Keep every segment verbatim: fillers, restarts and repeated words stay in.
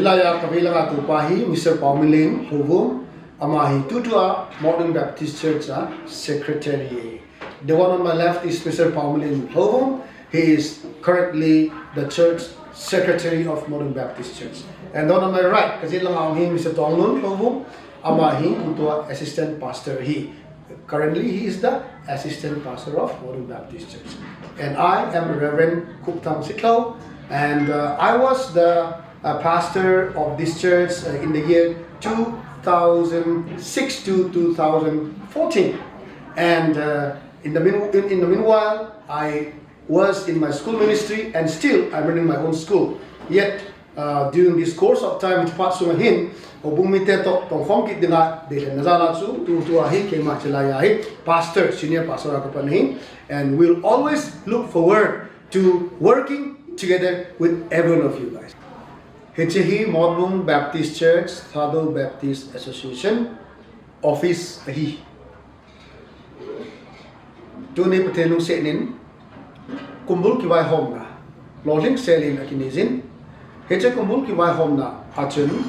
Laiya kavei langa tupa hi Mister Paomilen Lhouvum, ama hi tutua Modern Baptist Church a secretary. The one on my left is Mister Paomilen Lhouvum. He is currently the church secretary of Modern Baptist Church. And the one on my right, kajen langa hi Mister Tonglun Lhouvum, ama hi tutua assistant pastor hi. Currently, he is the assistant pastor of Modern Baptist Church. And I am Reverend Kupthang Sitlhou, and uh, I was the uh, pastor of this church uh, in the year two thousand six to two thousand fourteen. And uh, in, the mean, in, in the meanwhile, I was in my school ministry, and still I'm running my own school. Yet, uh, during this course of time, which part sunga hin, houbung mite toh tongkhom kit dinga deilhenna jal a chu, tutua hi keima chelai a hi pastor, senior pastor a kapan ahi, and we'll always look forward to working together with every one of you guys. Hiche hi Motbung Baptist Church, Thadou Baptist Association office ahi. Tuni Pathen lungsetnin kumbul kivaihomna lolhing selin akinei jin. Hiche kumbul kivaihomna a chun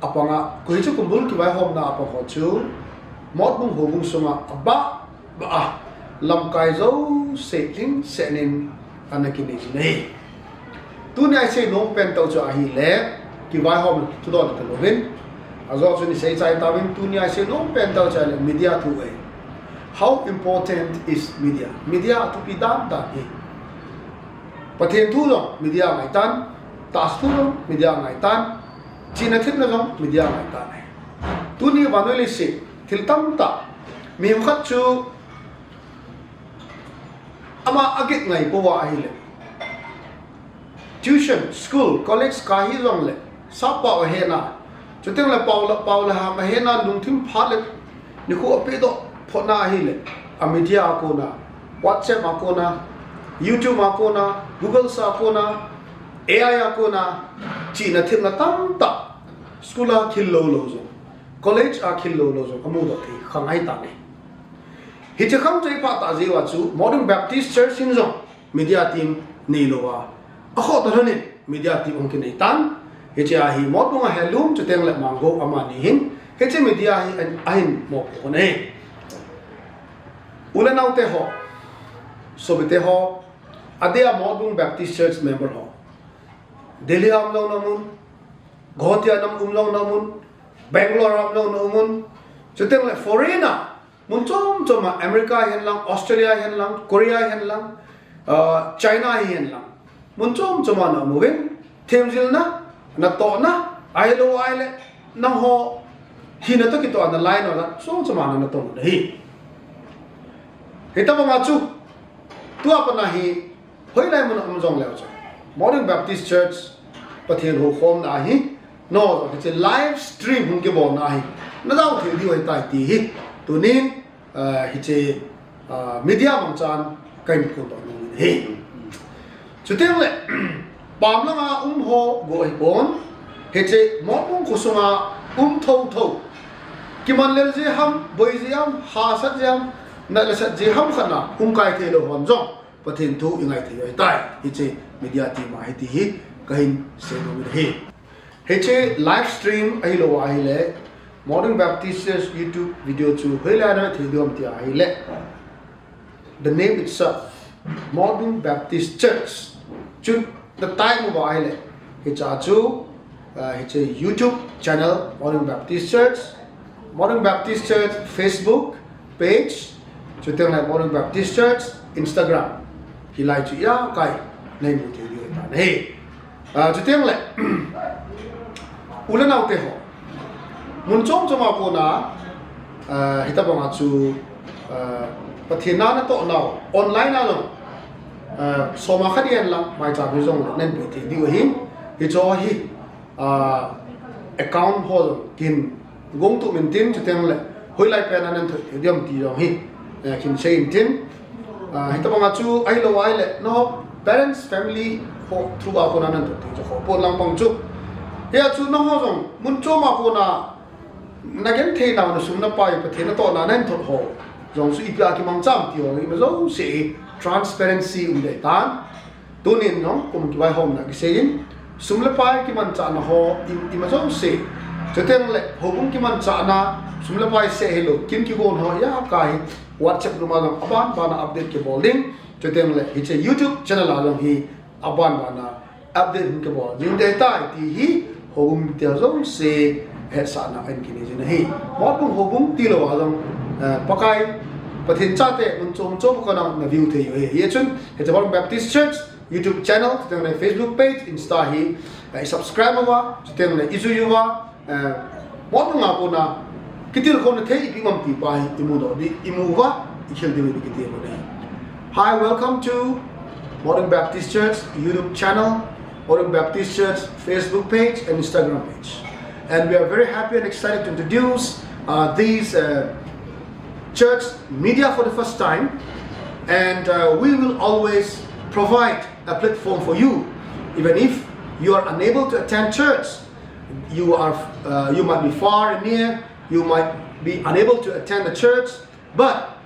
apanga, hiche kumbul kivaihomna apang ho chu Motbung houbung sunga abah bah a lamkai jouse lhingsetnin ana kinei jin ahi. Tunia isei nom pen tah chu ahile, kivaihom thudol talouvin, ajo chun isei chai tauvin, tunia isei nom pen tah chu ahile media thu ahi. How important is media? Media athupi dan dan hi. Pathen thu jong media ngaitan, tahsa thu jong media ngaitan, chihna themna jong media ngaitan ahi. Tuni vannoi leiset thil tamtah, mihem khat chu ama aget ngai pouva ahile, tuition, school, college kai hijongle, sappao ahena, chutengle pao le, pao le ham ahena, lungthim phat le nikho apehdoh photna ahile, a media a kona, WhatsApp a kona, YouTube a kona, Google a kona, A I a kona, chihna themna tamtah, school a khel lou lou jong, college a khel lou lou jong amudoh thei kha ngaitan ahi. Hiche khang chu iphah tah jeh uva chu Modern Baptist Church in jong media team neilouva, akhoh toh lhonin media team ahung kinei tan. Hiche a hi Motbung a Helum chutengle Manggou amani hin hiche media hi ahin, ahin mopoh khun ahi. U le naote ho, sopite ho, adeh a Motbung Baptist Church member ho, Delhi a umlou na umun, Guwahati a um, umlou na umun, Bangalore a umlou na umun, chutengle foreign a, mun chom chom a, America hihen lang, Australia hihen lang, Korea hihen lang, uh, China hihen lang, mun chom chom a na um uvin, themjilna, natohna, ahilou ahile, nangho hina toh kitoh a nalainatna chom chom a na, natong u ahi. Hitobanga chu, tua pat a hi, hoilai mun a um jongleu chun, Modern Baptist Church Pathen houkhomna hi, nangho jong hiche live stream hung kibolna hi najao thei diu ahitai ti hi tunin, ah, hiche, ah, media mangchan kahin phondoh nom in ahi. Chutengle, pam langa um ho bou ahipon, hiche Motbung khosunga um thotho, kimanlel jeh ham, boi jeh ham, hahsat jeh ham, nat le sat jeh ham khat a hung kai theilou hon jong Pathen thu ingai thei u ahitai, hiche media team a hi ti hi kahin seinom in ahi. Hiche live stream ahilou ahile, Modern Baptist Church YouTube video chu hoilai a na thei diu ham ti ahile, the name itself, Modern Baptist Church, chun na type uva ahile, hiche a chu, ah, hiche YouTube channel Modern Baptist Church, Modern Baptist Church Facebook page, chutengle Modern Baptist Church Instagram, hilai chu ijakai nahin mu thei diu ahitan ahi. Ah, chutengle, u le naote ho, mun chom chom a kona, ah, hitobanga chu, ah, Pathen na natoh nau online a jong, ah, soma khat hihen lang maicham hijongle nahin pe thei diu ahin, hicheho hi, ah, account ho jong kin gong tup intin, chutengle hoilai pen a nahin thot thei diu ham ti jong hi, eh, kin sei intin, ah, hitobanga chu ahilou ahile, nangho parents, family ho through a kona nahin thot thei chu khoh pon lang pang chu. Hia chu nangho jong mun chom a kona nagenthei nau, nasum napai, Pathen natohna nahin thot ho jong chu ipi a kimangcha ham ti ho ima jouse transparency um ding ahitan. Tunin jong kum kivaihomna kisei in, Sum le pai kimanchahna ho i, ima jouse. Chuteng le houbung kimanchahna, sum le pai seh hilou, kin kigon ho, ijakai hi WhatsApp room a jong aban bana update kibol ding. Chuteng le hiche YouTube channel a jong hi aban bana update hung kibol ding ding tai ti hi houbung mite jouse hetsahna ahin kinei jin ahi. Motbung houbung tilou a jong, eh, Pakai, Pathen chate, mun chom chom a kona na view thei u ahi. Hijeh chun, hiche Motbung Baptist Church YouTube channel, chuteng le Facebook page, Insta hi, eh, i subscribe uva, chuteng le i jui uva, eh, Motbung a kona kitilkhouna thei ipi um am ti pa hi i mudoh diu, i mu uva, i khel diu hi kiti uva ahi. Hi, welcome to Motbung Baptist Church YouTube channel, Motbung Baptist Church Facebook page and Instagram page. And we are very happy and excited to introduce, uh, these, uh, church media for the first time. And, uh, we will always provide a platform for you, even if you are unable to attend church. You are, uh, you might be far and near, you might be unable to attend the church, but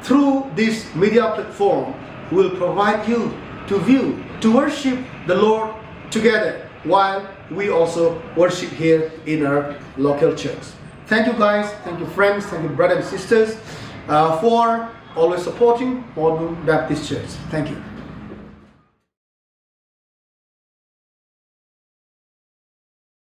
through this media platform, we'll provide you to view, to worship the Lord together while we also worship here in our local church. Thank you, guys. Thank you, friends. Thank you, brothers and sisters, uh, for always supporting Motbung Baptist Church. Thank you.